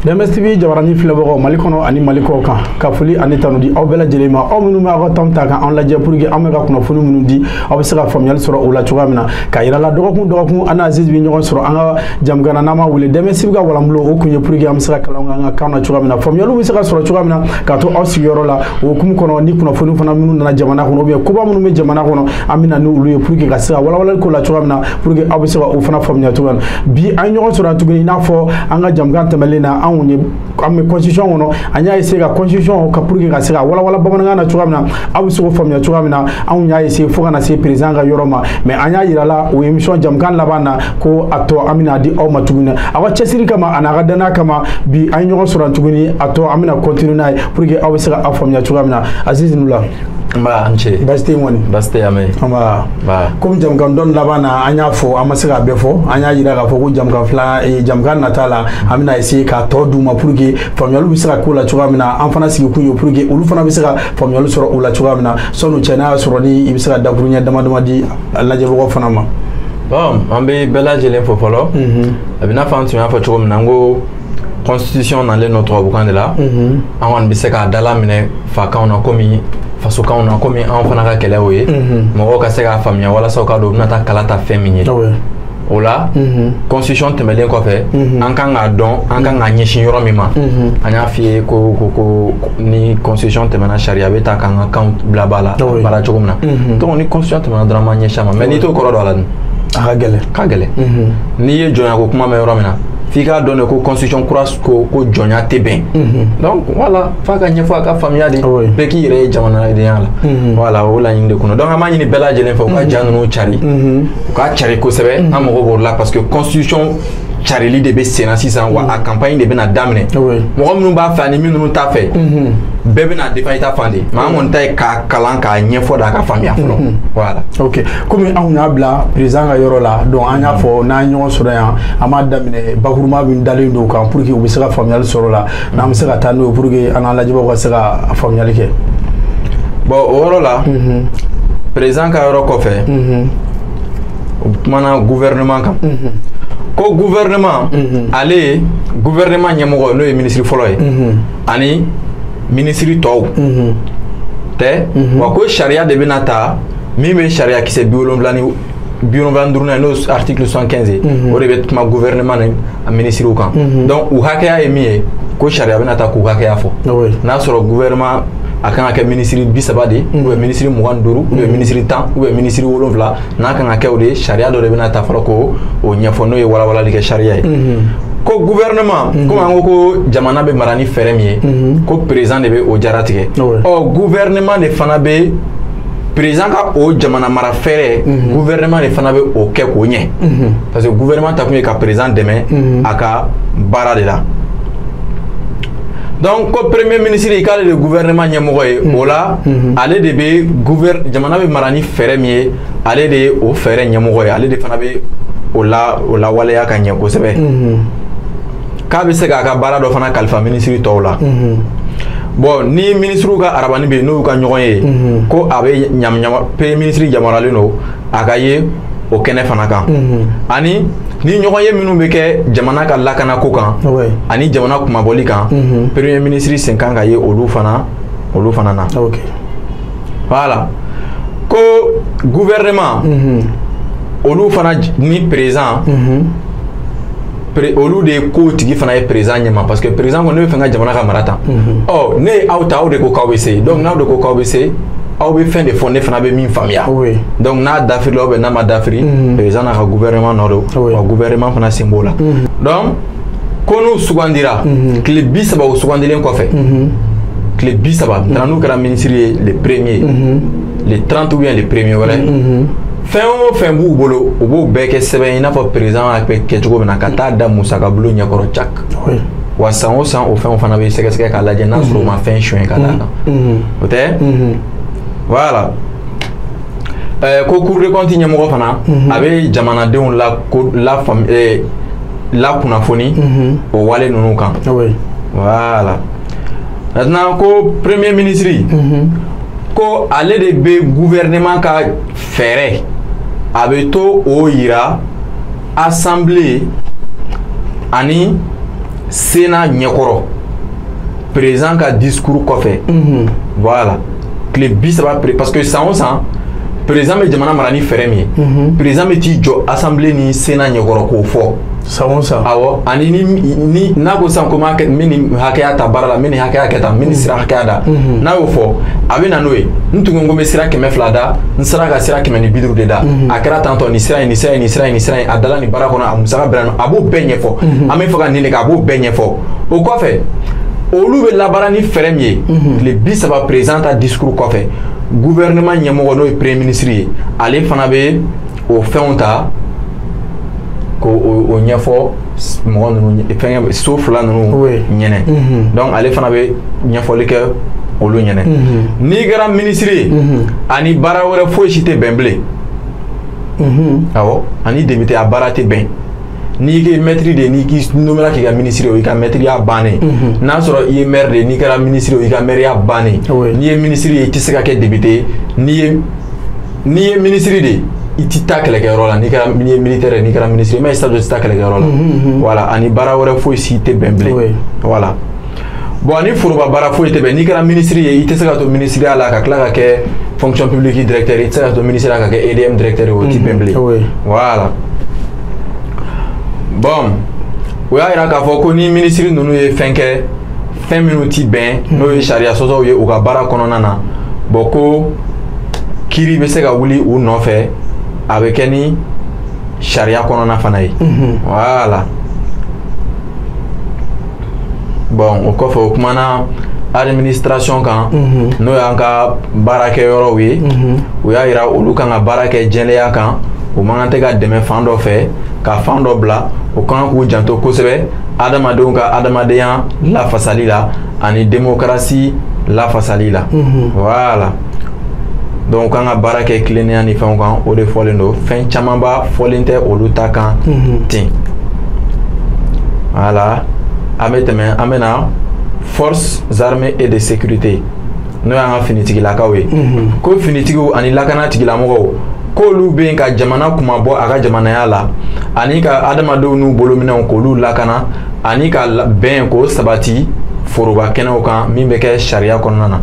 Dɛmɛ TV jabarani filɛbagaw Mali kɔnɔ ani Mali kɔ kan, ka foli ani tanu di aw bɛɛ lajɛlen ma, aw minnu bɛ aw ka temps ta k'an lajɛ pour que an bɛ ka kunnafoni minnu di, aw bɛ se ka faamuyali sɔrɔ o la cogoya min na. Ka yira la, dɔgɔkun dɔgɔkun, an Aziz bɛ ɲɔgɔn sɔrɔ an ka jamukan na n'an b'a wele Dɛmɛ TV ka walanbolo. O kun ye pour que an bɛ se ka kalan kɛ an ka kan na cogoya min na, faamuyaliw bɛ se ka sɔrɔ cogoya min na k'a to aw sigiyɔrɔ la. O hukumu kɔnɔ, ni kunnafoni fana minnu nana jamana kɔnɔ ou bien koba minnu bɛ jamana kɔnɔ, an bɛ na ni olu ye pour que ka se ka walawalali k'o la cogoya min na, pour que aw bɛ se ka o fana faamuya cogoya min na. Bi, an ye ɲɔgɔn sɔrɔ tuguni. I n'a fɔ an ka jamukan tɛmɛnen na, anw ye an bɛ constitution kɔnɔ, an y'a essayer ka constitution ka pour que ka se ka walawala bamanankan na cogoya min na, aw bɛ se k'o faamuya cogoya min na. Anw y'a essayer fo ka na se président ka yɔrɔ ma, mais an y'a yira la o émission jamukan laban na ko a tɔ an bɛna di aw ma tuguni. Aw ka cɛsiri kama a n'a ka danaya kama, bi an ye ɲɔgɔn sɔrɔ tuguni. A tɔ an bɛna continuer n'a ye pour que aw bɛ se ka aw faamuya cogoya min na. Aziz Nula. Nba, an ce. Baasi tɛ yen kɔni? Baasi tɛ yan mɛ. Nba. Ba. Komi jamukan dɔn laban na, an y'a fɔ, an ma se k'a bɛɛ fɔ, an y'a yira k'a fɔ ko jamukan fila, jamukan nata la, an bɛna essayer k'a tɔ d'u ma pour que faamuyali bɛ se ka k'o la cogoya min na. An fana sigi kun ye pour que olu fana bɛ se ka faamuyali sɔrɔ o la cogoya min na. Sɔnni cɛ, n'a y'a sɔrɔ ni i bɛ se ka dakuruɲɛ dama dama di lajɛbagaw fana ma. Bon, an bɛ bɛɛ lajɛlen fo fɔlɔ. A bɛ n'a fɔ an tun y'a fɔ cogo min na, n ko constitution nalen don tubabukan de la. An kɔni bɛ se k'a dala minɛ fakanw na, komi fasokanw na, komi anw fana ka kɛlɛ o ye. Mɔgɔw ka se k'a faamuya walasa u k'a dɔn u bɛna taa kala ta fɛn min ye. O la, constitution tɛmɛlen kɔfɛ, an kan k'a dɔn an kan k'a ɲɛsin yɔrɔ min ma. An y'a f'i ye ko ni constitution tɛmɛna, sariya bɛ ta k'an ka kanw bila ba la baara cogo min na. Donc ni constitution tɛmɛna dɔrɔn, an b'an ɲɛsin a ma, mais n'i t'o kɔrɔ dɔn a la dun? A ka gɛlɛn. Ka gɛlɛn. N'i ye jɔnya ko kuma mɛn yɔrɔ min na, f'i k'a dɔn de ko constitution kura ko jɔnya tɛ bɛn. Donc voilà, f'a ka ɲɛfɔ, a ka faamuya de, bɛɛ k'i yɛrɛ ye jamanadenya la. Voilà, o laɲini de kɔnɔ. Donc an b'a ɲini bɛɛ lajɛlen fɛ, u ka ja ninnu cari, u k'a cari kosɛbɛ. An mago b'o la parce que constitution carili de bɛ sen na sisan wa, a campagne de bɛna daminɛ. Mɔgɔ minnu b'a fɛ ani minnu t'a fɛ, bɛɛ bɛna défend i ta fan de, mais an kɔni ta ye k'a kalan, k'a ɲɛfɔ de, a ka faamuya fɔlɔ. Voilà. Ok, komi anw y'a bila président ka yɔrɔ la, donc an y'a fɔ n'an ye ɲɔgɔn sɔrɔ yan, an b'a daminɛ bakuruba min dalen don o kan pour que u bɛ se ka faamuyali sɔrɔ o la, n'an bɛ se ka taa n'o ye pour que an n'an lajɛbagaw ka se ka faamuyali kɛ. Bon, o yɔrɔ la, président ka yɔrɔ kɔfɛ, o kumana gouvernement kan, ko gouvernement, ale gouvernement ɲɛmɔgɔ, n'o ye ministre fɔlɔ ye, ani ministre tɔw tɛ wa, ko sariya de bɛna ta min bɛ sariya kisɛ 75 ni 75 ye, n'o ye article 75 ye, o de bɛ kuma gouvernement ni a ministres kan. Donc u hakɛya ye min ye, ko sariya bɛna ta k'u hakɛya fɔ. N'a sɔrɔ gouvernement a kan ka kɛ ministre 30 de, ou bien ministre 25, ou bien ministre 10, ou bien ministre 7, n'a kan ka kɛ o de ye, sariya dɔ de bɛna ta fɔlɔ ko o ɲɛfɔ, n'o ye walawalali kɛ sariya ye. Ko gouvernement, komi an ko ko jamana bɛ mara ni fɛɛrɛ min ye, ko président de bɛ o jara tigɛ. Ɔ, gouvernement de fana bɛ président ka o jamana mara fɛɛrɛ, gouvernement de fana bɛ o kɛ k'o ɲɛ, parce que gouvernement ta kun ye ka président dɛmɛ a ka baara de la. Donc ko premier ministre, k'ale de gouvernement ɲɛmɔgɔ ye, o la ale de bɛ jamana bɛ mara ni fɛɛrɛ min ye, ale de ye o fɛɛrɛ ɲɛmɔgɔ ye, ale de fana bɛ o la o lawaleya ka ɲɛ kosɛbɛ. K'a bɛ se k'a ka baara dɔ fana kalifa ministre tɔw la. Bon, ni ministre ka arabani bɛ yen, n'o y'u ka ɲɔgɔn ye, ko a bɛ ɲam premier ministre yamaruyalen don a ka ye o kɛnɛ fana kan, ani ni ɲɔgɔn ye minnu bɛ kɛ jamana ka lakanako kan ani jamana kumabɔli kan, premier ministre sen kan ka ye olu fana na. Voilà, ko gouvernement, olu fana ni président, olu de ye kow tigi fana ye président ɲɛma, parce que président ko ne bɛ fɛ n ka jamana ka mara tan. Ɔ, ne ye aw ta, aw de ko k'aw bɛ se. Donc n'aw de ko k'aw bɛ se, aw bɛ fɛn de fɔ, ne fana bɛ min faamuya. Donc n'a dafirila ou bien n'a ma dafiri, président n'a ka gouvernement nɔ don, wa gouvernement fana sen b'o la. Donc ko n'u sugandira, tile 30 o sugandilen kɔfɛ, tile 30 maintenant, n'u kɛra ministre ye le premier, le 30 ou bien le premier wɛrɛ, fɛn o fɛn b'u bolo, u b'o bɛɛ kɛ sɛbɛn ye, i n'a fɔ président y'a kɛ cogo min na, ka taa da musaka bulon ɲɛkɔrɔ cak. Wa san o san, o fɛnw fana bɛ sɛgɛsɛgɛ k'a lajɛ n'a sɔrɔ u ma fɛn suɲɛ ka d'a kan, o tɛ. Voilà. Ko Cour des comptes ɲɛmɔgɔ fana, a bɛ jamanadenw la ko la lakunnafoni o wale ninnu kan. Voilà. Maintenant ko premier ministre, ko ale de bɛ gouvernement ka fɛɛrɛ, a bɛ to o yira assemblée ani Sénat ɲɛkɔrɔ président ka discours kɔfɛ. Voilà, tile 30, parce que san o san président bɛ jamana mara ni fɛɛrɛ min ye, président bɛ t'i jɔ assemblée ni Sénat ɲɛkɔrɔ k'o fɔ. San o san. Awɔ, ani ni n'a ko sisan ko n bɛ nin hakɛya ta baara la, n bɛ nin hakɛya kɛ tan, n bɛ nin sira hakɛya da, n'a y'o fɔ, a bɛ na n'o ye. N tun ko n bɛ sira 200 da, n sera ka sira 150 de da, a kɛra tan tɔ, nin sira in, nin sira in, nin sira in, nin sira in, a dala nin baara kɔnɔ, a musaka bɛrɛ, a b'o bɛɛ ɲɛfɔ. An bɛ fɛ ka nin de kɛ, a b'o bɛɛ ɲɛfɔ. O kɔfɛ, olu bɛ labaara ni fɛɛrɛ min ye, tile 30 président ta discours kɔfɛ, gouvernement ɲɛmɔgɔ, n'o ye premier ministre ye, ale fana bɛ o fɛnw ta k'o ɲɛfɔ mɔgɔ ninnu, fɛnkɛ so fila ninnu ɲɛnɛ. Donc ale fana bɛ ɲɛfɔli kɛ olu ɲɛnɛ. N'i kɛra ministre ye, ani baara wɛrɛ foyi si tɛ bɛn bilen. Awɔ, ani député a baara tɛ bɛn. N'i kɛ maître de ye, n'i k'i nommé k'i ka ministre ye, o y'i ka maîtreya bannen. N'a sɔrɔ i ye maire de ye, n'i kɛra ministre ye, o y'i ka maire bannen. N'i ye ministre ye, i tɛ se ka kɛ député ye. N'i ye ministre de ye, i ti taa kɛlɛkɛyɔrɔ la. N'i kɛra, n'i ye militaire ye, n'i kɛra ministre ye, i ma ye stade, i tɛ taa kɛlɛkɛyɔrɔ la. Voilà, ani baara wɛrɛ foyi si tɛ bɛn bilen. Voilà. Bon, ani foroba baara foyi tɛ bɛn. N'i kɛra ministre ye, i tɛ se ka to ministeriya la ka tila ka kɛ fonction publique directeur, i tɛ se ka to ministeriya ka kɛ EDM directeur ye, o ti bɛn bilen. Voilà. Bon, o y'a yira k'a fɔ ko ni minisiri ninnu ye fɛn kɛ, fɛn minnu ti bɛn, n'o ye sariya sɔsɔw ye u ka baara kɔnɔna na, bon, ko kiiri bɛ se ka wuli u nɔfɛ, a bɛ kɛ ni sariya kɔnɔna fana ye. Voilà. Bon, o kɔfɛ, o kumana administration kan, n'o y'an ka baarakɛyɔrɔw ye. O y'a yira olu kan ka baara kɛ jɛlenya kan, o man kan tɛ ka dɛmɛ fan dɔ fɛ ka fan dɔ bila. O kan k'u janto kosɛbɛ adamadenw ka adamadenya lafasali la ani démocratie lafasali la. Voilà. Donc kan ka baara kɛ tilennenya ni fɛnw kan, o de fɔlen don. Fɛn camanba fɔlen tɛ olu ta kan ten. Voilà. An bɛ tɛmɛ, an bɛ na forces armées et de sécurité, n'o y'an ka finitigilakaw ye. Ko finitigiw ani lakana tigilamɔgɔw, k'olu bɛ yen ka jamana kunmabɔ a ka jamanaya la, ani ka adamadenw n'u bolominɛnw k'olu lakana, ani ka bɛn k'o sabati foroba kɛnɛw kan, min bɛ kɛ sariya kɔnɔna na.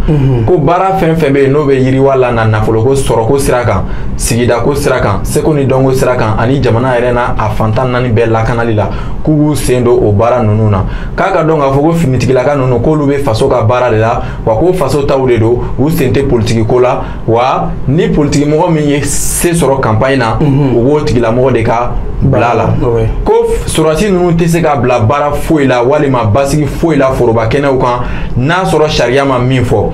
Ko baara fɛn fɛn bɛ yen n'o bɛ yiriwa la na nafoloko sɔrɔko sira kan, sigidako sira kan, seko ni dɔnko sira kan, ani jamana yɛrɛ n'a a fantan naani bɛɛ lakanali la, k'u b'u sen don o baara ninnu na. K'a ka dɔn k'a fɔ ko finitigilaka ninnu, k'olu bɛ faso ka baara de la, wa ko faso taw de don, u sen tɛ politiki ko la. Wa ni politiki mɔgɔ min ye se sɔrɔ campagne na, u b'o tigilamɔgɔ de ka bila la. Ko sɔrɔdasi ninnu tɛ se ka bila baara foyi la walima basigi foyi la foroba kɛnɛw kan, n'a sɔrɔ sariya ma min fɔ.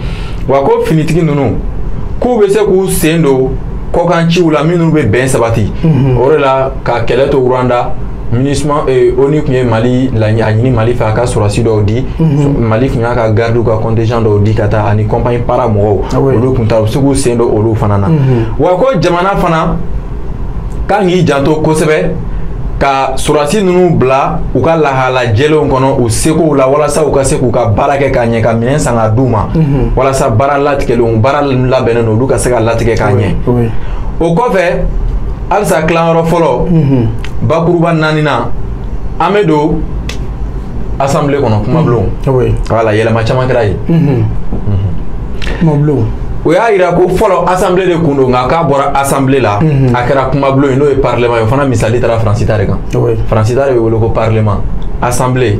Wa ko finitigi ninnu, k'u bɛ se k'u sen don kɔkan ciw la minnu bɛ bɛn sabati. O de la ka kɛlɛ to Rwanda, MINUSMA, ONU tun ye Mali a ɲini Mali fɛ a ka sɔrɔdasi dɔw di. Mali tun y'a ka gardiw ka contingent dɔw di ka taa, ani compagnie para mɔgɔw, olu tun ta, u bɛ se k'u sen don olu fana na. Wa ko jamana fana kan k'i janto kosɛbɛ ka sɔrɔdasi ninnu bila u ka lahala jɛlenw kɔnɔ, u sekow la, walasa u ka se k'u ka baara kɛ ka ɲɛ, ka minɛn san ka d'u ma, walasa baara latigɛlenw, baara labɛnnen don, olu ka se ka latigɛ k'a ɲɛ. O kɔfɛ, halisa tilayɔrɔ fɔlɔ, bakuruba naaninan, an bɛ don assemblée kɔnɔ, kumabulon. Voilà, yɛlɛma caman kɛra yen. Kumabulon. O y'a yira ko fɔlɔ assemblée de kun don, nka k'a bɔra assemblée la, a kɛra kumabulon ye, n'o ye parlement ye. O fana misali taara Faransi ta de kan. Faransi ta de bɛ wele ko parlement. Assemblée,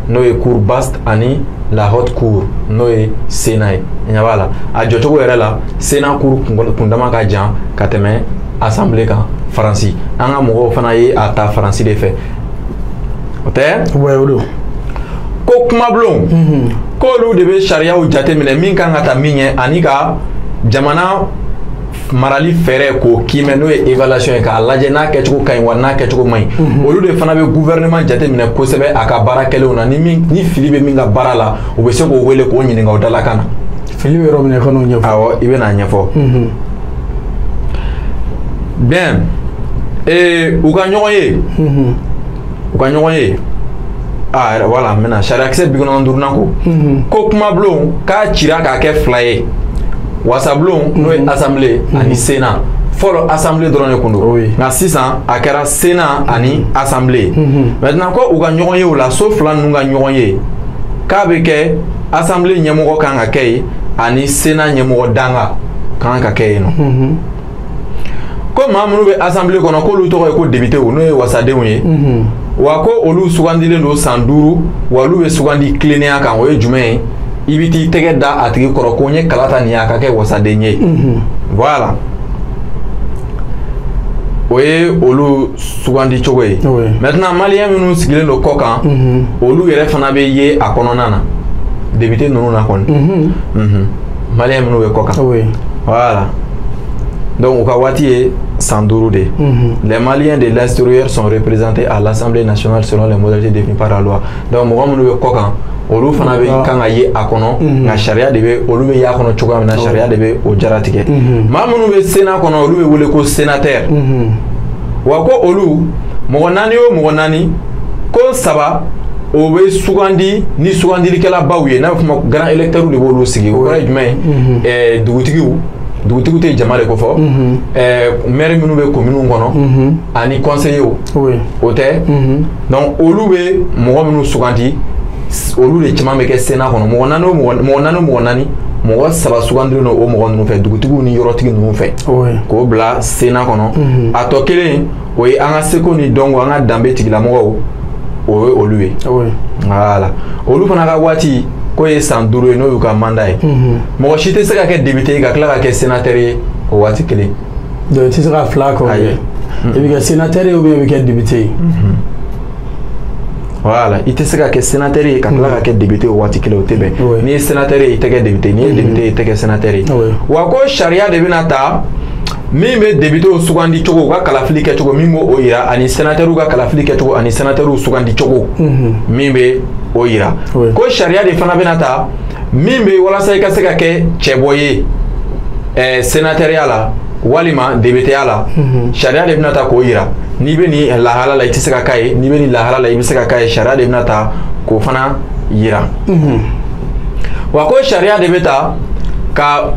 n'o ye cour basse, ani la haute cour, n'o ye Sénat ye. Ɲɛ b'a la, a jɔcogo yɛrɛ la, Sénat cour kundama ka jan ka tɛmɛ assemblée kan Faransi. An ka mɔgɔw fana ye a ta Faransi de fɛ. O tɛ? O don. Ko kumabulon, k'olu de bɛ sariyaw jateminɛ min kan ka ta min ɲɛ, ani ka jamana marali fɛɛrɛ k'o kiimɛ, n'o ye évaluation ye, k'a lajɛ n'a kɛcogo ka ɲi wa n'a kɛcogo man ɲi. Olu de fana bɛ gouvernement jateminɛ kosɛbɛ a ka baara kɛlenw na. Ni min ni fili bɛ min ka baara la, u bɛ se k'o wele k'o ɲininka o dalakan na. Fili bɛ yɔrɔ min na, i ka n'o ɲɛfɔ. Awɔ, i bɛ n'a ɲɛfɔ. Bien, u ka ɲɔgɔn ye. U ka ɲɔgɔn ye. Ah, voilà, maintenant sariyakisɛ 95nan ko kumabulon k'a cira k'a kɛ fila ye, wasabulon, n'o ye assemblée, ani Sénat. Fɔlɔ Fɔlɔ assemblée dɔrɔn de kun don, nka sisan a kɛra Sénat ani assemblée. Maintenant ko u ka ɲɔgɔn ye o la, so fila ninnu ka ɲɔgɔn ye k'a bɛ kɛ assemblée ɲɛmɔgɔ kan ka kɛ yen ani Sénat ɲɛmɔgɔ danga kan ka kɛ yen nɔ. Ko maa minnu bɛ assemblée kɔnɔ k'olu tɔgɔ ye ko député, n'o ye wasadenw ye. Wa ko olu sugandilen don san 5, wa olu bɛ sugandi tilennenya kan. O ye jumɛn ye? I bɛ t'i tɛgɛ da a tigi kɔrɔ ko n ye kala ta nin ye a ka kɛ wasaden ye. Voilà, o ye olu sugandi cogo ye. Maintenant maliyɛn minnu sigilen don kɔ kan, olu yɛrɛ fana bɛ ye a kɔnɔna na député ninnu na kɔni. Maliyɛn minnu bɛ kɔ kan. Voilà. Donc u ka waati ye san 5 de ye. Les Maliens de l'extérieur sont représentés à l'Assemblée nationale selon les modalités définies par la loi. Donc mɔgɔ minnu bɛ kɔ kan, olu fana bɛ kan ka ye a kɔnɔ, nka sariya de bɛ olu bɛ y'a kɔnɔ cogoya min na, sariya de bɛ o jaratigɛ. Maa minnu bɛ Sénat kɔnɔ, olu bɛ wele ko sénateur. Wa ko olu mɔgɔ 4 o mɔgɔ 4, ko 3 o bɛ sugandi ni sugandilikɛlabaw ye, n'a bɛ f'o ma grand électeur de b'olu sigi. O kɔrɔ ye jumɛn ye? Dugutigiw, dugutigiw tɛ jama de ko fɔ, maire minnu bɛ commune kɔnɔ ani conseillers, o tɛ. Donc olu bɛ mɔgɔ minnu sugandi, olu de caman bɛ kɛ Sénat kɔnɔ. Mɔgɔ 4 o mɔgɔ 4 o mɔgɔ 4, mɔgɔ 3 sugandilen don o mɔgɔ ninnu fɛ, dugutigiw ni yɔrɔtigi ninnu fɛ, k'o bila Sénat kɔnɔ. A tɔ kelen, o ye an ka seko ni dɔnko, an ka danbe tigilamɔgɔw, o ye olu ye. Voilà, olu fana ka waati k'o ye san 5 ye, n'o y'u ka mandat ye. Mɔgɔ si tɛ se ka kɛ député ye ka tila ka kɛ sénateur ye o waati kelen. Donc i tɛ se ka fila kɛ o ye. I bɛ kɛ sénateur ye ou bien i bɛ kɛ député ye. Voilà, i tɛ se ka kɛ sénateur ye ka tila ka kɛ député o waati kelen, o tɛ bɛn. N'i ye sénateur ye, i tɛ kɛ député. N'i ye député ye, i tɛ kɛ sénateur ye. Wa ko sariya de bɛna ta min bɛ député sugandi cogo, u ka kalafili kɛcogo min b'o yira, ani sénateur ka kalafili kɛcogo ani sénateur sugandi cogo min bɛ o yira. Ko sariya de fana bɛna ta min bɛ walasa i ka se ka kɛ cɛbɔ ye sénateurya la walima députéya la, sariya de bɛna ta k'o yira. N'i bɛ nin lahala la, i tɛ se ka k'a ye, n'i bɛ nin lahala la, i bɛ se ka k'a ye. Sariya de bɛna ta k'o fana yira. Wa ko sariya de bɛ ta ka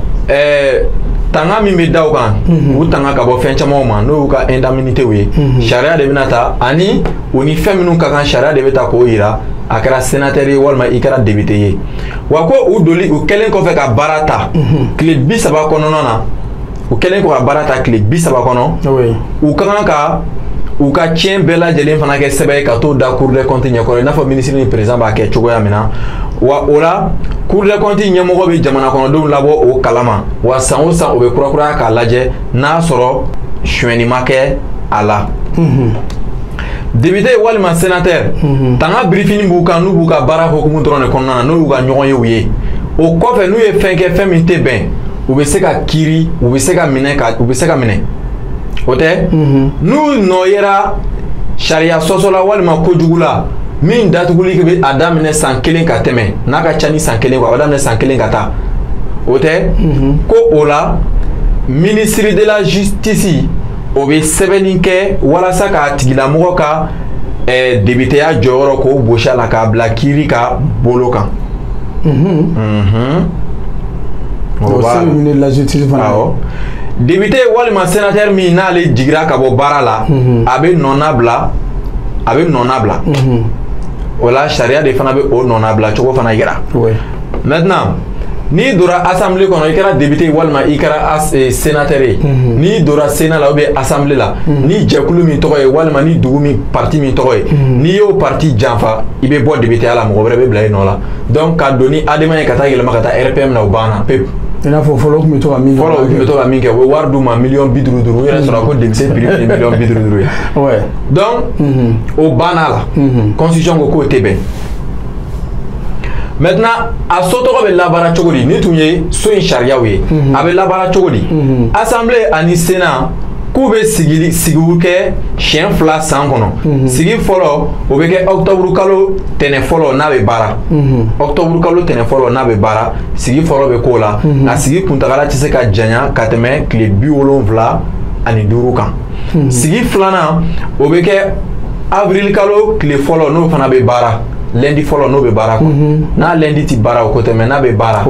tanga min bɛ da u kan, k'u tanga ka bɔ fɛn camanw ma, n'o y'u ka indemnitéw ye, sariya de bɛna ta, ani u ni fɛn minnu ka kan, sariya de bɛ ta k'o yira. A kɛra sénateur ye walima i kɛra député ye. Wa ko u doli u kɛlen kɔfɛ ka baara ta tile 30 kɔnɔna na, u kɛlen kɔ ka baara ta tile 30 kɔnɔ, u ka kan ka u ka tiɲɛ bɛɛ lajɛlen fana kɛ sɛbɛn ye ka t'o da Cour des comptes ɲɛkɔrɔ, i n'a fɔ ministre ni président b'a kɛ cogoya min na. Wa o la, Cour des comptes ɲɛmɔgɔ bɛ jamana kɔnɔdenw labɔ o kalama. Wa san o san o bɛ kurakuraya k'a lajɛ n'a sɔrɔ sonyɛni ma kɛ a la. Député walima sénateur, tanga birifini b'u kan n'u b'u ka baara hukumu dɔrɔn de kɔnɔna na, n'o y'u ka ɲɔgɔn yew ye. O kɔfɛ, n'u ye fɛn kɛ fɛn min tɛ bɛn, u bɛ se ka kiiri, u bɛ se ka minɛ ka u bɛ se ka minɛ. O tɛ, n'u nɔ yera sariya sɔsɔ la walima kojugu la min datuguli bɛ a daminɛ san 1 ka tɛmɛ, n'a ka ca ni san 1 kɔ, a bɛ daminɛ san 1 ka taa. O tɛ, ko o la ministre de la justice o bɛ sɛbɛnni kɛ walasa k'a tigilamɔgɔ ka députéya jɔyɔrɔ k'o gosi a la k'a bila kiiri ka bolo kan. O se ministre de la justice fana. Awɔ. Député walima sénateur min n'ale jigira ka bɔ baara la, a bɛ nɔnabila, a bɛ nɔnabila. O la sariya de fana bɛ o nɔnabila cogo fana yira. Maintenant, n'i donna assemblée kɔnɔ, i kɛra député walima i kɛra sénateur ye, n'i donna sénat la ou bien assemblée la, ni jɛkulu min tɔgɔ ye walima ni dugu min parti min tɔgɔ ye, n'i y'o parti janfa, i bɛ bɔ député la, mɔgɔ wɛrɛ bɛ bila i nɔ la. Donc ka don ni ADEMA ye ka taa yɛlɛma ka taa RPM na, o banna pewu. I n'a fɔ fɔlɔ tun bɛ to ka min kɛ. Fɔlɔ tun bɛ to ka min kɛ, u bɛ wari d'u ma 50 miliyɔn 50, u yɛrɛ sɔrɔ ko député prix ye 55 miliyɔn ye. Donc o banna la. Constitution ko k'o tɛ bɛn. Maintenant, a so tɔgɔ bɛ labaara cogo di? Ni tun ye so in sariyaw ye, a bɛ labaara cogo di? Assemblée ani Sénat k'u bɛ sigiw kɛ siɲɛ 2 san kɔnɔ. Sigi fɔlɔ, o bɛ kɛ octobre kalo tɛnɛ fɔlɔ n'a bɛ baara. Octobre kalo tɛnɛ fɔlɔ n'a bɛ baara, sigi fɔlɔ bɛ k'o la. A sigi kuntagala tɛ se ka janya ka tɛmɛ tile 75 kan. Sigi filanan, o bɛ kɛ avril kalo tile fɔlɔ n'o fana bɛ baara. Lundi fɔlɔ n'o bɛ baara quoi. N'a lundi ti baara o ko tɛ, mais n'a bɛ baara.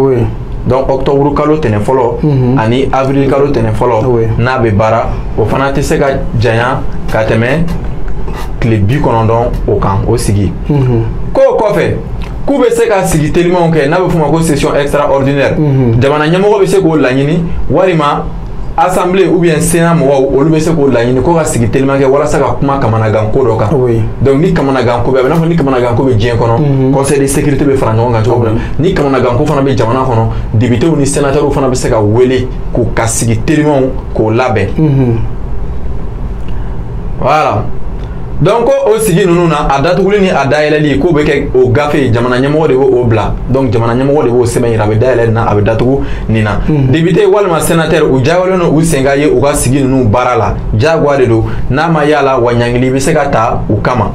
Donc octobre kalo tɛnɛ fɔlɔ ani avril kalo tɛnɛ fɔlɔ n'a bɛ baara, o fana tɛ se ka janya ka tɛmɛ tile 90 o kan o sigi. K'o kɔfɛ k'u bɛ se ka sigi telimanw kɛ n'a bɛ f'o ma ko session extraordinaire. Jamana ɲɛmɔgɔ bɛ se k'o laɲini walima assemblée ou bien sénat mɔgɔw olu bɛ se k'o laɲini ko ka sigi teliman kɛ walasa ka kuma kamanaganko dɔ kan. Donc ni kamanaganko bɛ, a bɛ n'a fɔ ni kamanaganko bɛ diɲɛ kɔnɔ, conseil de sécurité bɛ fara ɲɔgɔn kan cogo min na, ni kamanaganko fana bɛ jamana kɔnɔ, députés ni sénateurs fana bɛ se ka wele k'u ka sigi telimanw k'o labɛn. Voilà. Donc o sigi ninnu na, a datuguli ni a dayɛlɛli k'o bɛ kɛ o gafe, jamana ɲɛmɔgɔ de b'o bila. Donc jamana ɲɛmɔgɔ de b'o sɛbɛn yira, a bɛ dayɛlɛ nin na, a bɛ datugu nin na. Député walima sénateur u diyagoyalen don u sen ka ye u ka sigi ninnu baara la, diyagoya de don, n'a ma y'a la wa ɲangili bɛ se ka ta u kama.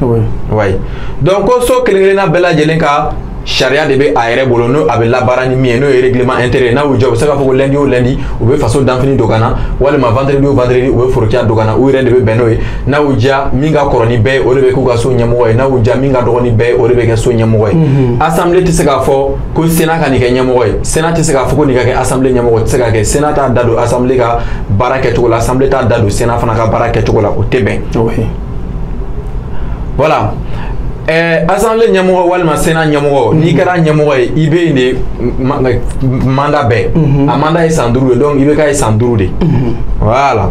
Oui. Donc ko so kelen kelenna bɛɛ lajɛlen ka sariya de bɛ a yɛrɛ bolo, n'o a bɛ labaara ni min ye, n'o ye règlement intérieur. N'a y'u diya, u bɛ se k'a fɔ ko lundi o lundi u bɛ faso danfini don ka na, walima vendredi o vendredi u bɛ forokɛya don ka na, u yɛrɛ de bɛ bɛn n'o ye. N'a y'u diya, min ka kɔrɔ ni bɛɛ ye o de bɛ k'u ka so ɲɛmɔgɔ ye, n'a y'u diya, min ka dɔgɔ ni bɛɛ ye o de bɛ kɛ so ɲɛmɔgɔ ye. Assemblée tɛ se k'a fɔ ko sénat ka nin kɛ ɲɛmɔgɔ ye, sénat tɛ se k'a fɔ ko nin ka kɛ assemblée ɲɛmɔgɔ, tɛ se ka kɛ. Sénat t'a da don assemblée ka baara kɛcogo la, assemblée t'a da don sénat fana ka baara kɛcogo la, o tɛ bɛn. Voilà. Assemblée ɲɛmɔgɔ walima sénat ɲɛmɔgɔ, n'i kɛra ɲɛmɔgɔ ye, i bɛ yen de mandat bɛɛ. A mandat ye san 5 de, donc i bɛ k'a ye san 5 de. Voilà.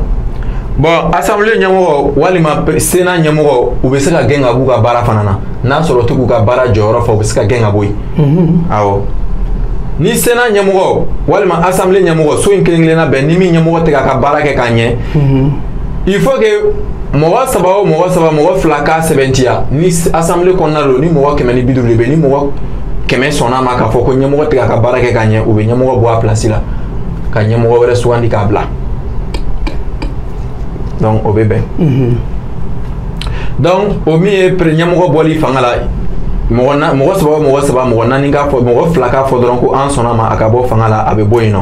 Bon, assemblée ɲɛmɔgɔ walima sénat ɲɛmɔgɔ, u bɛ se ka gɛn ka b'u ka baara fana na, n'a sɔrɔ u tɛ k'u ka baara jɔyɔrɔ fa, u bɛ se ka gɛn ka bɔ yen. Awɔ. Ni sénat ɲɛmɔgɔ walima assemblée ɲɛmɔgɔ, so in kelen kelenna bɛɛ, ni min ɲɛmɔgɔ tɛ k'a ka baara kɛ k'a ɲɛ, il faut que mɔgɔ 3 o mɔgɔ 3, mɔgɔ 2 k'a sɛbɛntiya. Ni assemblée kɔnɔna don, ni mɔgɔ 150 de bɛ, ni mɔgɔ 100 sɔnna ma k'a fɔ ko ɲɛmɔgɔ tɛ k'a ka baara kɛ k'a ɲɛ, u bɛ ɲɛmɔgɔ bɔ a place la ka ɲɛmɔgɔ wɛrɛ sugandi k'a bila. Donc o bɛ bɛn. Donc o min ye ɲɛmɔgɔ bɔli fanga la, mɔgɔ 3 o mɔgɔ 3, mɔgɔ 4 k'a fɔ, mɔgɔ 2 k'a fɔ dɔrɔn ko an sɔnna ma a ka bɔ fanga la, a bɛ bɔ yen nɔ.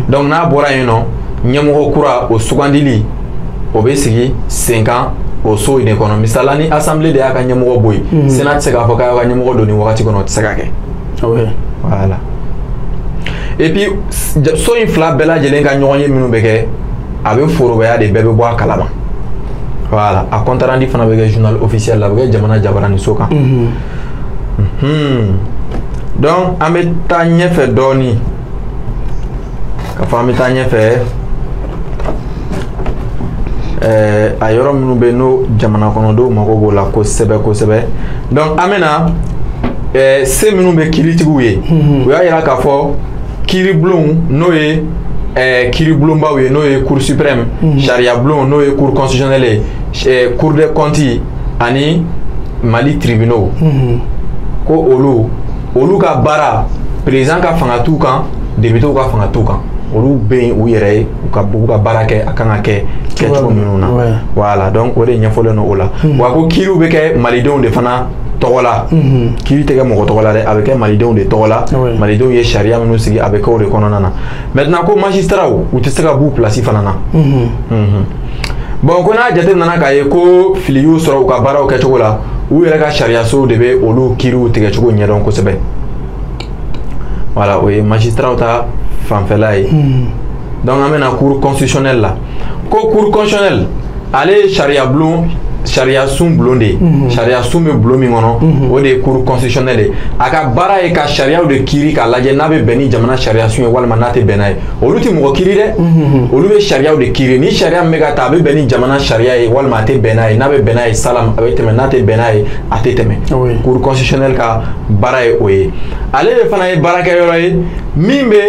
Donc n'a bɔra yen nɔ, ɲɛmɔgɔ kura o sugandili o bɛ sigi sen kan o so in de kɔnɔ. Misala ni assemblée de y'a ka ɲɛmɔgɔ bɔ yen, sénat tɛ se k'a fɔ k'a y'a ka ɲɛmɔgɔ don nin wagati kɔnɔ, o tɛ se ka kɛ. Voilà. Et puis so in fila bɛɛ lajɛlen ka ɲɔgɔn ye minnu bɛ kɛ, a bɛ forobaya de, bɛɛ bɛ bɔ a kalama. Voilà. A compte rendu fana bɛ kɛ journal officiel la, a bɛ kɛ jamana jabaraninso kan. Donc an bɛ taa ɲɛfɛ dɔɔnin, ka fɔ an bɛ taa ɲɛfɛ. A yɔrɔ minnu bɛ n'o jamana kɔnɔdenw mago b'o la kosɛbɛ kosɛbɛ. Donc an bɛna se minnu bɛ kiiritigiw ye, u y'a yira k'a fɔ kiiribulonw, n'o ye kiiribulonbaw ye, n'o ye cour suprême, sariyabulon n'o ye cour constitutionnelle ye, cour des comptes ani Mali tribunaux, ko olu ka baara, président ka fanga t'u kan, députés ka fanga t'u kan, olu bɛ yen u yɛrɛ ye, u ka baara kɛ a kan ka kɛ kɛcogo minnu na. Voilà. Donc o de ɲɛfɔlen don o la. Wa ko kiiriw bɛ kɛ malidenw de fana tɔgɔ la, kiiri tɛ kɛ mɔgɔ tɔgɔ la dɛ, a bɛ kɛ malidenw de tɔgɔ la. Malidenw ye sariya minnu sigi, a bɛ kɛ o de kɔnɔna na. Maintenant ko magistrats u tɛ se ka b'u place fana na. Bon, ko n'a jate nana k'a ye ko fili y'u sɔrɔ u ka baaraw kɛcogo la, u yɛrɛ ka sariyasow de bɛ olu kiiriw tigɛcogo ɲɛdɔn kosɛbɛ. Voilà, o ye magistrats ta fanfɛla ye. Donc an bɛna cour constitutionnelle la. Ko cour constitutionnelle, ale ye sariya bulon, sariya sun bulon de ye. Sariya sun bɛ bulon min kɔnɔ, o de ye cour constitutionnelle ye. A ka baara ye ka sariyaw de kiiri k'a lajɛ n'a bɛ bɛn ni jamana sariya sun ye walima n'a tɛ bɛn n'a ye. Olu tɛ mɔgɔ kiiri dɛ, olu bɛ sariyaw de kiiri. Ni sariya min bɛ ka ta, a bɛ bɛn ni jamana sariya ye walima a tɛ bɛn n'a ye. N'a bɛ bɛn n'a ye, salam, a bɛ tɛmɛ, n'a tɛ bɛn n'a ye, a tɛ tɛmɛ. Cour constitutionnelle ka baara ye o ye. Ale de fana ye baarakɛyɔrɔ ye min bɛ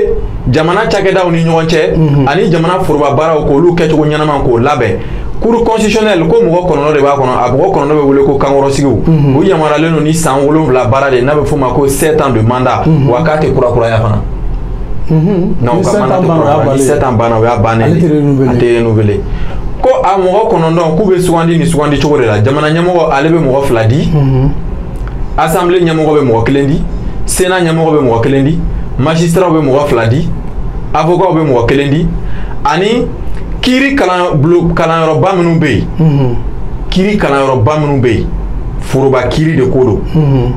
jamana cakɛdaw ni ɲɔgɔn cɛ ani jamana foroba baaraw k'olu kɛcogo ɲɛnama k'o labɛn. Cour constitutionnelle ko mɔgɔ 9 de b'a kɔnɔ, a mɔgɔ 9 bɛ wele ko kankɔrɔsigiw. U yamaruyalen don ni san 7 baara de, n'a bɛ f'o ma ko 7 ans de mandat, wa k'a tɛ kurakuraya fana. Non, ka mandat tɛ kurakuraya, ni 7 ans banna, o y'a bannen de, a tɛ renouveler. Ko a mɔgɔ 9 k'u bɛ sugandi ni sugandi cogo de la. Jamana ɲɛmɔgɔ ale bɛ mɔgɔ 2 di, assemblée ɲɛmɔgɔ bɛ mɔgɔ 1 di, sénat ɲɛmɔgɔ bɛ mɔgɔ 1 di, magistrat bɛ mɔgɔ 2 di, avocat bɛ mɔgɔ 1 di, ani kiiri kalanyɔrɔba minnu bɛ yen, kiiri kalanyɔrɔba minnu bɛ yen, foroba kiiri de ko don,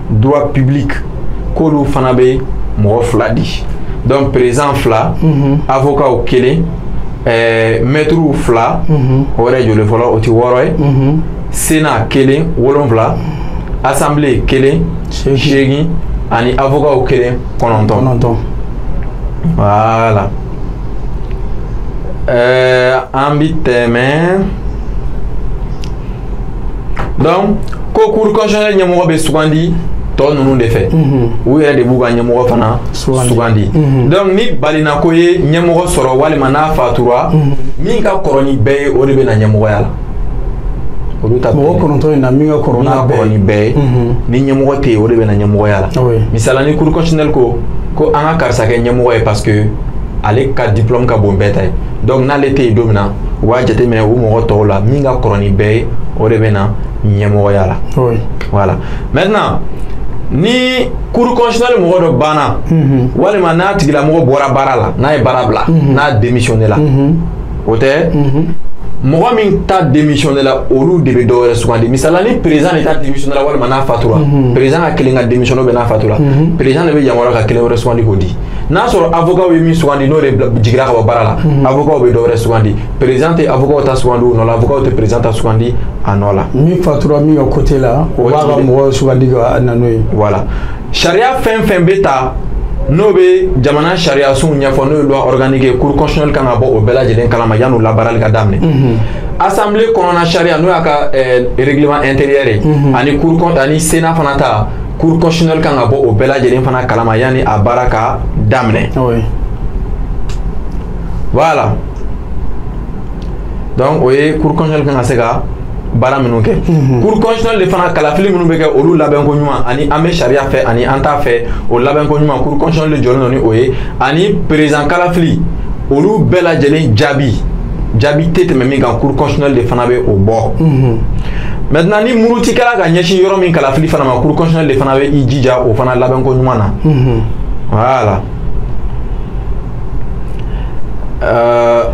droit public, k'olu fana bɛ mɔgɔ 2 di. Donc président 2, avocat 1, maître 2, o yɛrɛ joli fɔlɔ o ti 6 ye. Sénat 1, 7, assemblée 1, 8 ani avocat 1, 9. Voilà. An bi tɛmɛ. Donc ko cour constitutionnelle ɲɛmɔgɔ bɛ sugandi tɔ ninnu de fɛ. U yɛrɛ de b'u ka ɲɛmɔgɔ fana sugandi. Donc ni balinako ye ɲɛmɔgɔ sɔrɔ walima n'a fatura, min ka kɔrɔ ni bɛɛ ye o de bɛ na ɲɛmɔgɔya la. Olu ta mɔgɔ 9 in na min ka kɔrɔ n'a bɛɛ ye, ni ɲɛmɔgɔ tɛ yen o de bɛ na ɲɛmɔgɔya la. Misala ni cour constitutionnelle ko an ka karisa kɛ ɲɛmɔgɔ ye parce que ale ka diplôme ka bon bɛɛ ta ye. Donc n'ale tɛ yen don min na, u b'a jateminɛ u mɔgɔ tɔw la min ka kɔrɔ ni bɛɛ ye o de bɛ na ɲɛmɔgɔya la. Voilà. Maintenant ni cour constitutionnelle mɔgɔ dɔ banna, walima n'a tigilamɔgɔ bɔra baara la, n'a ye baara bila, n'a démissionné la, o tɛ mɔgɔ min ta démissionné la olu de bɛ dɔ wɛrɛ sugandi. Misala ni président de ta démissionné la walima n'a fatura, président ka kelen ka démissionné bɛ n'a fatura, président de bɛ yamaruya ka kelen wɛrɛ sugandi k'o di. N'a sɔrɔ avocat ye min sugandi n'o de jiginna ka bɔ baara la, avocat bɛ dɔ wɛrɛ sugandi. Président tɛ avocat ta sugandi o nɔ la, avocat tɛ président ta sugandi a nɔ la. Min fatura min ka côté la, o b'a ka mɔgɔ sugandi ka na n'o ye. Voilà. Sariya fɛn fɛn bɛ ta n'o bɛ jamana sariya sunw ɲɛfɔ, n'o ye loi organique ye, cour constitutionnelle kan ka bɔ o bɛɛ lajɛlen kalama yan'o labaarali ka daminɛ. Assemblée kɔnɔna sariya n'o y'a ka règlement intérieur ye, ani cour ani sénat fana ta, cour constitutionnelle kan ka bɔ o bɛɛ lajɛlen fana kalama yanni a baara ka daminɛ. Voilà. Donc o ye cour constitutionnelle kan ka se ka baara minnu kɛ. Cour constitutionnelle de fana kalafili minnu bɛ kɛ olu labɛnko ɲuman ani an bɛ sariya fɛ ani an t'a fɛ o labɛnko ɲuman, cour constitutionnelle de jɔlen don ni o ye, ani président kalafili olu bɛɛ lajɛlen jaabi tɛ tɛmɛ min kan, cour constitutionnelle de fana bɛ o bɔ. Maintenant ni muruti kɛra ka ɲɛsin yɔrɔ min kalafili fana ma, cour constitutionnelle de fana bɛ i jija o fana labɛnko ɲuman na. Voilà.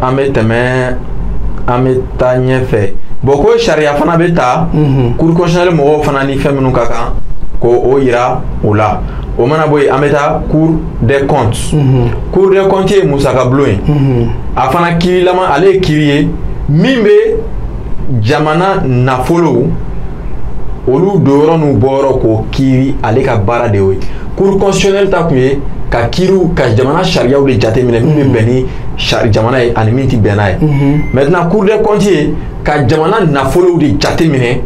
An bɛ tɛmɛ, an bɛ taa ɲɛfɛ. Bon ko sariya fana bɛ ta cour constitutionnelle mɔgɔw fana ni fɛn minnu ka kan k'o o yira o la. O mana bɔ yen, an bɛ taa cour des comptes. Cour des comptes ye musaka bulon ye. A fana kiirilama, ale ye kiiri ye min bɛ jamana nafolow olu donyɔrɔ n'u bɔyɔrɔ k'o kiiri, ale ka baara de y'o ye. Cour constitutionnelle ta kun ye ka kiiriw ka jamana sariyaw de jateminɛ min bɛ bɛn ni jamana ye ani min tɛ bɛn n'a ye. Maintenant cour des comptes ye ka jamana nafolow de jateminɛ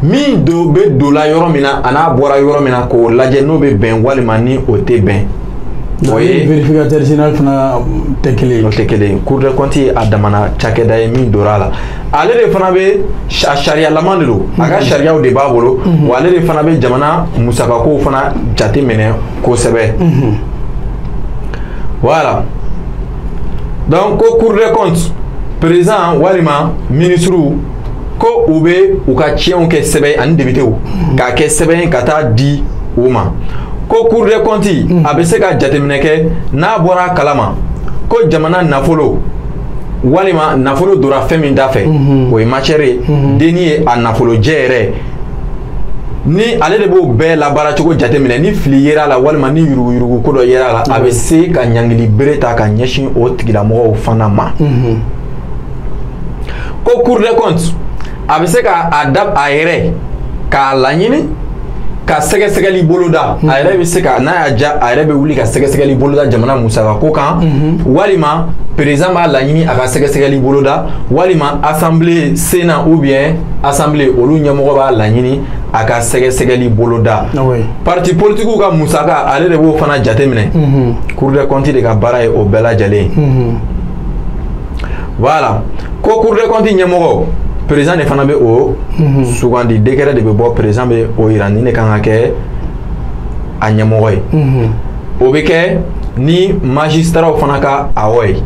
min do bɛ don la yɔrɔ min na a n'a bɔra yɔrɔ min na k'o lajɛ n'o bɛ bɛn walima ni o tɛ bɛn. O ye vérificateur général fana tɛ kelen ye. O tɛ kelen ye. Cour des comptes ye a damana cakɛda ye min donna a la. Ale de fana bɛ a sariyalama de don, a ka sariyaw de b'a bolo, wa ale de fana bɛ jamana musakakow fana jateminɛ kosɛbɛ. Voilà. Donc ko cour des comptes président walima ministre ko u bɛ u ka tiɲɛw kɛ sɛbɛn ani députéw k'a kɛ sɛbɛn ka taa di u ma. Ko cour des comptes a bɛ se ka jateminɛ kɛ n'a bɔra a kalama ko jamana nafolo walima nafolo donna fɛn min da fɛ, o ye matière ye, denni ye a nafolojɛ yɛrɛ, ni ale de b'o bɛɛ labaara cogo jateminɛ, ni fili yera a la walima ni yuruguyurugu ko dɔ yera a la, a bɛ se ka ɲangili bere ta ka ɲɛsin o tigilamɔgɔw fana ma. Ko cour des comptes a bɛ se ka a da a yɛrɛ k'a laɲini ka sɛgɛsɛgɛli boloda, a yɛrɛ bɛ se ka n'a y'a ja a yɛrɛ bɛ wuli ka sɛgɛsɛgɛli boloda jamana musakako kan, walima président b'a laɲini a ka sɛgɛsɛgɛli boloda, walima assemblée sénat ou bien assemblée olu ɲɛmɔgɔ b'a laɲini a ka sɛgɛsɛgɛli boloda. Parti politique ka musaka ale de b'o fana jateminɛ. Cour des comptes de ka baara ye o bɛɛ lajɛlen ye. Voilà. Ko cour des comptes ɲɛmɔgɔ président de fana bɛ o sugandi, décret de bɛ bɔ, président bɛ o yira ni ne kan ka kɛ a ɲɛmɔgɔ ye. O bɛ kɛ ni magistrat fana ka awɔ ye.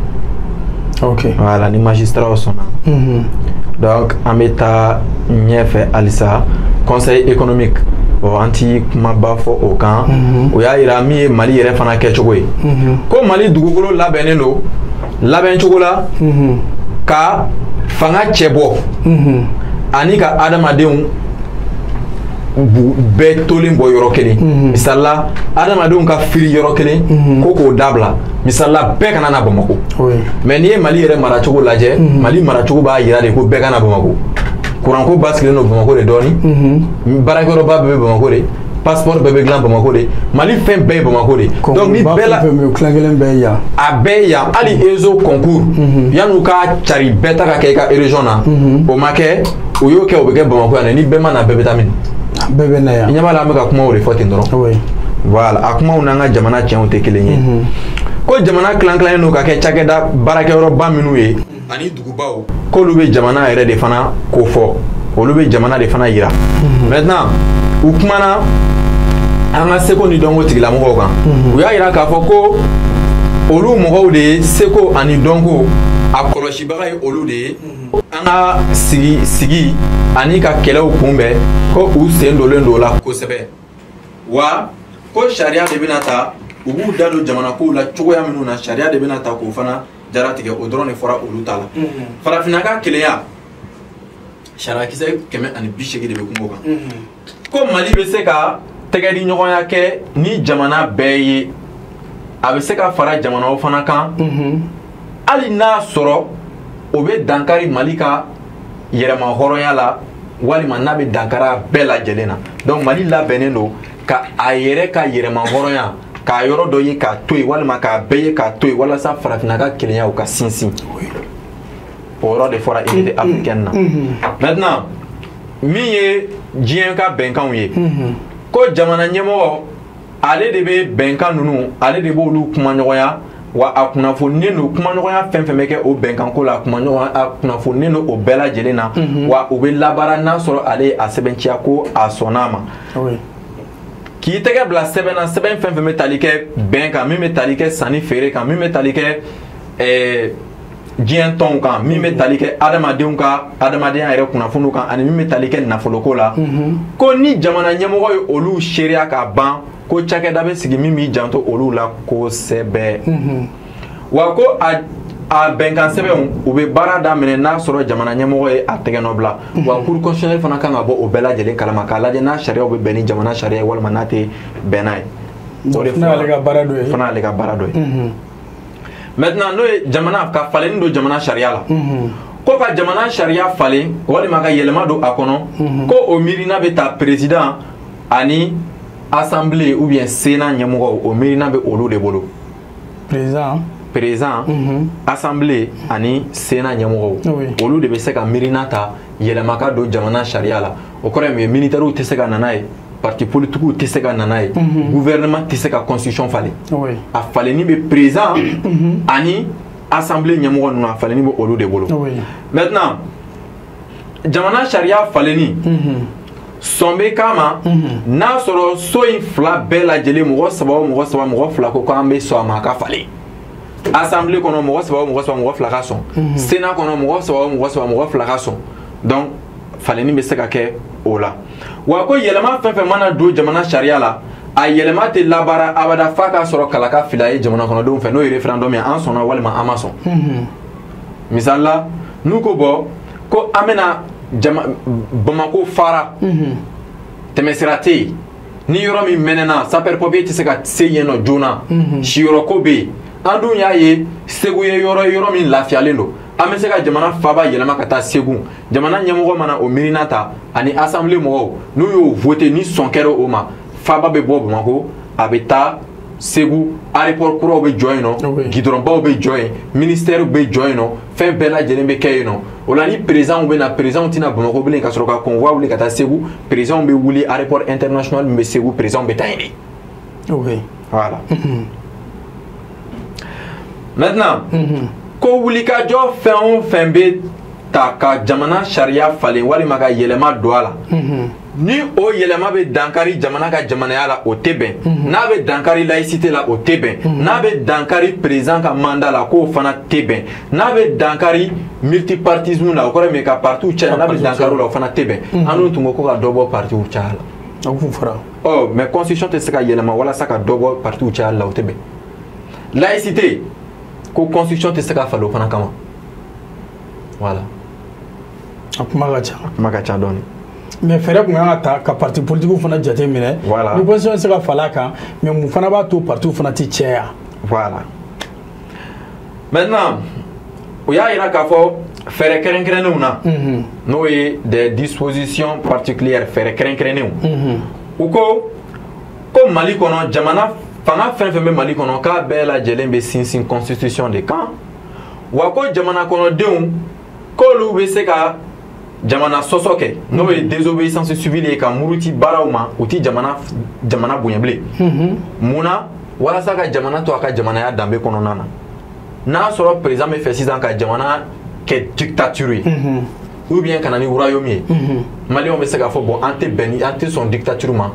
Ok. Voilà, ni magistrat sɔnna. Donc an bɛ taa ɲɛfɛ halisa. Conseil économique, bon an ti kumaba fɔ o kan. O y'a yira min ye Mali yɛrɛ fana kɛcogo ye. Ko Mali dugukolo labɛnnen don labɛncogo la ka fanga cɛ bɔ ani ka adamadenw bɛɛ tolen bɔ yɔrɔ kelen. Misali la adamadenw ka firi yɔrɔ kelen ko k'o dabila, Misali la, bɛɛ kana na Bamakɔ. Mais n'i ye Mali yɛrɛ maracogo lajɛ, Mali maracogo b'a yira de ko bɛɛ ka na Bamakɔ. Kuranko basigilen don Bamakɔ de dɔɔni, baarakɛyɔrɔba bɛɛ bɛ Bamakɔ de, passeport bɛɛ bɛ dilan Bamakɔ de, Mali fɛn bɛɛ ye Bamakɔ de. Donc ni bɛɛ la tilan kelen bɛɛ ye yan. A bɛɛ ye yan. Hali ESO concours, yan'u ka cari bɛɛ ta ka kɛ i ka région na, o ma kɛ, u y'o kɛ, o bɛ kɛ Bamakɔ yan dɛ. Ni bɛɛ ma na, bɛɛ bɛ taa min? Bɛɛ bɛ na yan. I ɲɛ b'a la, an bɛ ka kumaw de fɔ ten dɔrɔn. Voilà, a kumaw n'an ka jamana tiɲɛw tɛ kelen ye. Ko jamana tilan tilannen don ka kɛ cakɛda baarakɛyɔrɔba minnu ye ani dugubaw, k'olu bɛ jamana yɛrɛ de fana ko fɔ, olu bɛ jamana de fana yira. Maintenant, u kumana an ka seko ni dɔnko tigilamɔgɔw kan. U y'a yira k'a fɔ ko olu mɔgɔw de ye seko ani dɔnko a kɔlɔsibaga ye, olu de ye an ka sigi sigi ani ka kɛlɛw kunbɛn, ko u sen donlen don o la kosɛbɛ. Wa ko sariya de bɛna ta, u b'u da don jamana kow la cogoya minnu na, sariya de bɛna ta k'o fana jaratigɛ. O dɔrɔn de fɔra olu ta la. Farafinna ka kelenya, sariyakisɛ 180 de bɛ kuma o kan. Ko Mali bɛ se ka tɛgɛ di ɲɔgɔnya kɛ ni jamana bɛɛ ye, a bɛ se ka fara jamanaw fana kan, hali n'a sɔrɔ o bɛ dankari Mali ka yɛrɛma hɔrɔnya la, walima n'a bɛ dankari a bɛɛ lajɛlen na. Donc Mali labɛnnen don ka a yɛrɛ ka yɛrɛma hɔrɔnya k'a yɔrɔ dɔ ye k'a to yen, walima k'a bɛɛ ye k'a to yen, walasa farafinna ka kelenya o ka sinsin. O yɔrɔ de fɔra unité africaine na. Maintenant, min ye diɲɛ ka bɛnkanw ye, ko jamana ɲɛmɔgɔ ale de bɛ bɛnkan ninnu, ale de b'olu kumaɲɔgɔnya, wa a kunnafoninen don kumaɲɔgɔnya fɛn fɛn bɛ kɛ o bɛnkanko la, kumaɲɔgɔn a kunnafoninen don o bɛɛ lajɛlen na, wa u bɛ labaara n'a sɔrɔ ale ye a sɛbɛntiya ko a sɔnna a ma. K'i tɛgɛ bila sɛbɛn na, sɛbɛn fɛn fɛn bɛ tali kɛ bɛn kan, min bɛ tali kɛ sanni feere kan, min bɛ tali kɛ diɲɛ tɔnw kan, min bɛ tali kɛ adamadenw ka adamadenya yɛrɛ kunnafoniw kan, ani min bɛ tali kɛ nafoloko la, ko ni jamana ɲɛmɔgɔ ye olu seereya k'a ban, ko cakɛda bɛ sigi min b'i janto olu la kosɛbɛ. Wa ko a bɛnkan sɛbɛnw, u bɛ baara daminɛ n'a sɔrɔ jamana ɲɛmɔgɔ ye a tɛgɛ nɔ bila. Wa cour constitutionnelle fana kan ka bɔ o bɛɛ lajɛlen kalama k'a lajɛ n'a sariyaw bɛ bɛn ni jamana sariya ye, walima n'a tɛ bɛn n'a ye. O de fana y'ale ka baara dɔ ye. Fana y'ale ka baara dɔ ye. Maintenant, n'o ye jamana ka falenni don jamana sariya la, ko ka jamana sariya falen walima ka yɛlɛma don a kɔnɔ, ko o miirina bɛ ta président ani assemblée ou bien sénat ɲɛmɔgɔw, o miirina bɛ olu de bolo. Président. Président, assemblée ani sénat ɲɛmɔgɔw, olu de bɛ se ka miirina ta yɛlɛma ka don jamana sariya la. O kɔrɔ ye mun ye? Militaires tɛ se ka na n'a ye, parti politique tɛ se ka na n'a ye, gouvernement tɛ se ka constitution falen. A falenni bɛ président ani assemblée ɲɛmɔgɔ ninnu, a falenni bɛ olu de bolo. Maintenant, jamana sariya falenni, sɔn bɛ k'a ma n'a sɔrɔ so in fila bɛɛ lajɛlen, mɔgɔ saba o mɔgɔ saba, mɔgɔ fila ko k'an bɛ sɔn a ma a ka falen. Assemblée kɔnɔ, mɔgɔ saba o mɔgɔ saba, mɔgɔ fila ka sɔn. Sénat kɔnɔ, mɔgɔ saba o mɔgɔ saba, mɔgɔ fila ka sɔn. Donc falenni bɛ se ka kɛ o la. Wa ko yɛlɛma fɛn fɛn mana don jamana sariya la, a yɛlɛma tɛ labaara abada f'a k'a sɔrɔ kalaka fila ye jamana kɔnɔdenw fɛ, n'o ye référendum ye, an sɔnna walima an ma sɔn. Misali la, n'u ko bɔn ko an bɛna jama Bamako fara, tɛmɛsira tɛ yen, ni yɔrɔ min mɛnɛna, sapeur pompier tɛ se ka se yen nɔ joona, siyɔrɔko bɛ yen, an dun y'a ye Segu ye yɔrɔ ye yɔrɔ min lafiyalen don, an bɛ se ka jamana faaba yɛlɛma ka taa Segu. Jamana ɲɛmɔgɔ mana o miirina ta ani assemblée mɔgɔw, n'u y'o voté, ni sɔn kɛra o ma, faaba bɛ bɔ Bamakɔ, a bɛ taa Segu. Aéroport kuraw bɛ jɔ yen nɔ, gidɔrɔnbaw bɛ jɔ yen, ministère bɛ jɔ yen nɔ, fɛn bɛɛ lajɛlen bɛ kɛ yen nɔ. O la, ni président bɛ na, président tɛna Bamakɔ bilen ka sɔrɔ ka convoi wuli ka taa Segu. Président bɛ wuli aéroport international min bɛ Segu, président bɛ taa yen de. Voilà. Maintenant, ko wulikajɔ fɛn o fɛn bɛ ta ka jamana sariya falen walima ka yɛlɛma don a la, ni o yɛlɛma bɛ dankari jamana ka jamanaya la, o tɛ bɛn. N'a bɛ dankari laïcité la, o tɛ bɛn. N'a bɛ dankari président ka mandat la, k'o fana tɛ bɛn. N'a bɛ dankari multipartisme la, o kɔrɔ ye min ye, ka partiw caya, n'a bɛ dankari o la, o fana tɛ bɛn. An dun tun ko ko ka dɔ bɔ partiw caya la. O kun fɔra. Ɔ, mais constitution tɛ se ka yɛlɛma walasa ka dɔ bɔ partiw caya la, o tɛ bɛn. Laïcité ko, constitution tɛ se ka falen o fana kama. Voilà. A kuma ka ca. A kuma ka ca dɔɔni. Mais fɛɛrɛ kun kan ka ta ka parti politique fana jate minɛ. Voilà. Ni constitution tɛ se ka falen a kan, mais mun fana b'a to parti fana tɛ caya? Voilà. Maintenant, u y'a yira k'a fɔ fɛɛrɛ kɛrɛnkɛrɛnnenw na, n'o ye des dispositions particulières, fɛɛrɛ kɛrɛnkɛrɛnnenw. U ko ko Mali kɔnɔ, jamana fanga fɛn fɛn bɛ Mali kɔnɔ, k'a bɛɛ lajɛlen bɛ sinsin constitution de kan. Wa ko jamana kɔnɔdenw k'olu bɛ se ka jamana sɔsɔ kɛ, n'o ye désobéissance civile ye, ka muruti baaraw ma, u ti jamana bonya bilen. Mun na? Walasa ka jamana to a ka jamanaya danbe kɔnɔna na. N'a sɔrɔ président bɛ fɛ sisan ka jamana kɛ dictature ye, ou bien ka na ni royaume ye, maliyɛnw bɛ se k'a fɔ bon, an tɛ bɛn ni, an tɛ sɔn dictature ma,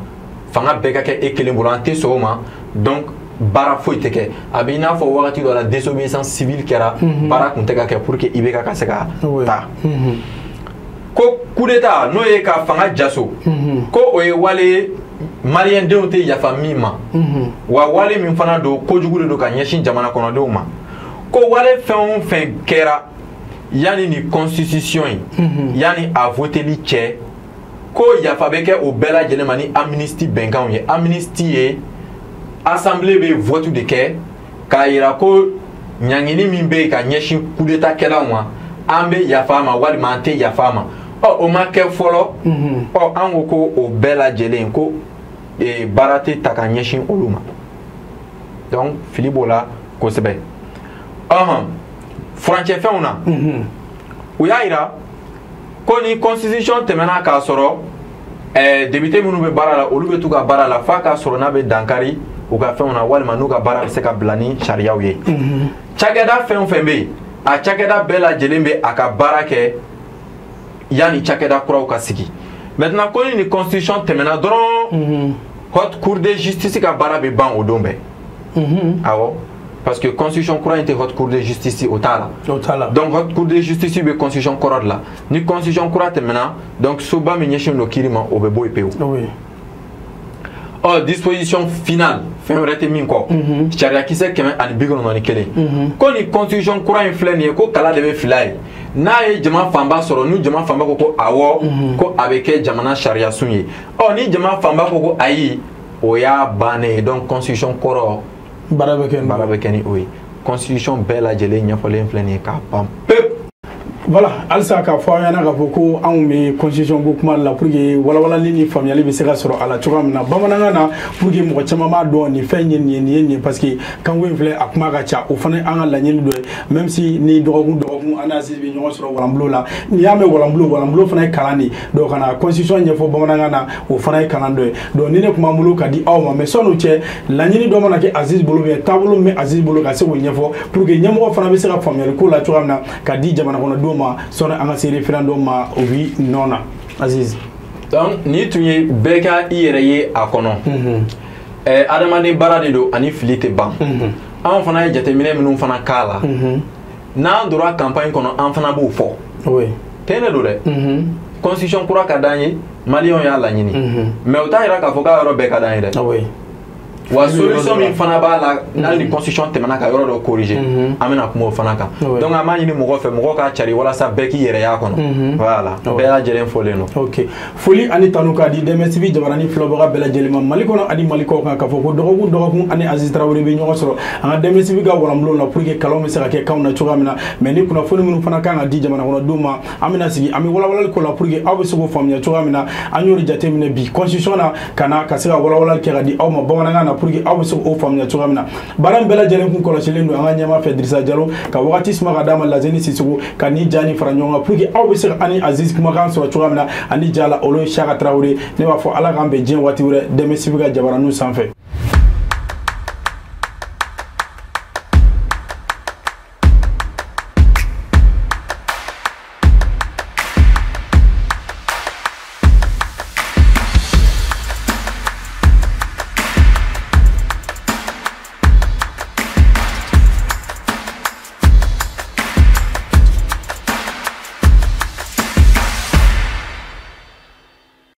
fanga bɛɛ ka kɛ e kelen bolo, an tɛ sɔn o ma, donc baara foyi tɛ kɛ. A bɛ i n'a fɔ wagati dɔ la désobéissance civile kɛra, baara tun tɛ ka kɛ pour que IBK ka se ka taa. Ko coup d'état, n'o ye ka fanga jaso, ko o ye wale ye maliyɛndenw tɛ yafa min ma, wa wale min fana don, kojugu de don ka ɲɛsin jamana kɔnɔdenw ma. Ko wale fɛn o fɛn kɛra yanni ni constitution ye, yanni a voteli cɛ, ko yafa bɛ kɛ o bɛɛ lajɛlen ma ni amnistie bɛnkanw ye. Amnistie ye assemblée bɛ vote de kɛ k'a yira ko ɲangini min bɛ yen ka ɲɛsin coup d'état kɛlaw ma, an bɛ yafa a ma walima an tɛ yafa a ma. Ɔ, o ma kɛ fɔlɔ. Ɔ, an ko ko o bɛɛ lajɛlen ko baara tɛ ta ka ɲɛsin olu ma. Donc fili b'o la kosɛbɛ. Ɔhɔn, furancɛfɛnw na, u y'a yira ko ni constitution tɛmɛna k'a sɔrɔ député minnu bɛ baara la, olu bɛ t'u ka baara la f'a k'a sɔrɔ n'a bɛ dankari u ka fɛnw na, walima n'u ka baara bɛ se ka bila ni sariyaw ye. Cakɛda fɛn o fɛn bɛ yen, a cakɛda bɛɛ lajɛlen bɛ a ka baara kɛ yanni cakɛda kuraw ka sigi. Maintenant, ko ni constitution tɛmɛna dɔrɔn, haute cour de justice ka baara bɛ ban o don bɛɛ. Awɔ, parce que constitution kura in tɛ haute cour de justice, o t'a la. O t'a la. Donc haute cour de justice bɛ constitution kɔrɔ de la. Ni constitution kura tɛmɛna, donc soba min ɲɛsinnen don kiiri ma, o bɛ bɔ yen pewu. Ɔ, disposition finale, fɛn wɛrɛ tɛ min kɔ, sariyakisɛ 191, ko ni constitution kura in filɛ nin ye, ko kala de bɛ fila ye. N'a ye jama fanba sɔrɔ, ni jama fanba ko ko awɔ, ko a bɛ kɛ jamana sariyasun ye. Ɔ, ni jama fanba ko ko ayi, o y'a bannen ye. Donc constitution kɔrɔ baara bɛ kɛ, baara bɛ kɛ ni o ye. Constitution bɛɛ lajɛlen ɲɛfɔlen filɛ nin ye k'a ban pewu. Voilà, halisa k'a fɔ aw ɲɛna k'a fɔ ko anw bɛ constitution ko kuma la pour que walawalali ni faamuyali bɛ se ka sɔrɔ a la cogoya min na bamanankan na, pour que mɔgɔ caman b'a dɔn nin fɛn ye nin ye, nin ye nin ye, parce que kanko in filɛ, a kuma ka ca. O fana an ka laɲini dɔ ye, même si ni dɔgɔkun dɔgɔkun an n'Aziz bɛ ɲɔgɔn sɔrɔ walanbulo la. N'i y'a mɛn walanbulo, walanbulo fana ye kalan de ye. Donc ka na constitution ɲɛfɔ bamanankan na, o fana ye kalan dɔ ye. Donc ni ne tun b'an bolo ka di aw ma, mais sɔn'o cɛ, laɲini dɔ mana kɛ Aziz bolo, mais taabolo min bɛ Aziz bolo ka se k'o ɲɛfɔ pour que ɲɛmɔgɔ fana bɛ se ka faamuyali ko la cogoya min na ka di jamana kɔnɔdenw ma, sɔnni an ka se référendum ma, o bi nɔ na. Aziz. Donc ni tun ye bɛɛ ka i yɛrɛ ye a kɔnɔ. Adamaden baara de don, ani fili tɛ ban. Anw fana ye jateminɛ minnu fana k'a la, n'an donna campagne kɔnɔ, an fana b'o fɔ. Tɛ ne don dɛ. Constitution kura ka d'an ye, maliyɛnw y'a laɲini, mais o t'a yira k'a fɔ k'a yɔrɔ bɛɛ ka d'an ye dɛ. Wa solution min fana b'a la, n'ale ni constitution tɛmɛna ka yɔrɔ dɔ corriger, an bɛna kuma o fana kan. Donc an b'a ɲini mɔgɔ fɛ, mɔgɔ k'a cari walasa bɛɛ k'i yɛrɛ y'a kɔnɔ. Voilà, bɛɛ lajɛlen fɔlen don. Ok, foli ani tanu k'a di Dɛmɛ TV jabarani filɛbaga bɛɛ lajɛlen ma Mali kɔnɔ ani Mali kɔ kan, k'a fɔ ko dɔgɔkun dɔgɔkun ani Aziz Tarawele bɛ ɲɔgɔn sɔrɔ an ka Dɛmɛ TV ka walanbulon na pour que kalanw bɛ se ka kɛ kanw na cogoya min na. Mais ni kunnafoni minnu fana kan ka di jamana kɔnɔdenw ma, an bɛna sigi, an bɛ walawalali k'o la pour que aw bɛ se k'o faamuya cogoya min na. An y'o de jateminɛ bi constitution na, ka na ka se ka walawalali kɛ ka di aw ma bamanankan na pour que aw bɛ se k'o faamuya cogoya min na. Baara in bɛɛ lajɛlen kun kɔlɔsilen don an ka ɲɛmaa fɛ Dirisa Jalo, ka wagati suma ka d'a ma Lazeni Sisoko ka ni ja ni fara ɲɔgɔn kan pour que aw bɛ se ka ani Aziz kumakan sɔrɔ cogoya min na, ani ja la olu ye Saka Tarawele. Ne b'a fɔ Ala k'an bɛn diɲɛ waati wɛrɛ Dɛmɛ TV ka jabaraniw sanfɛ.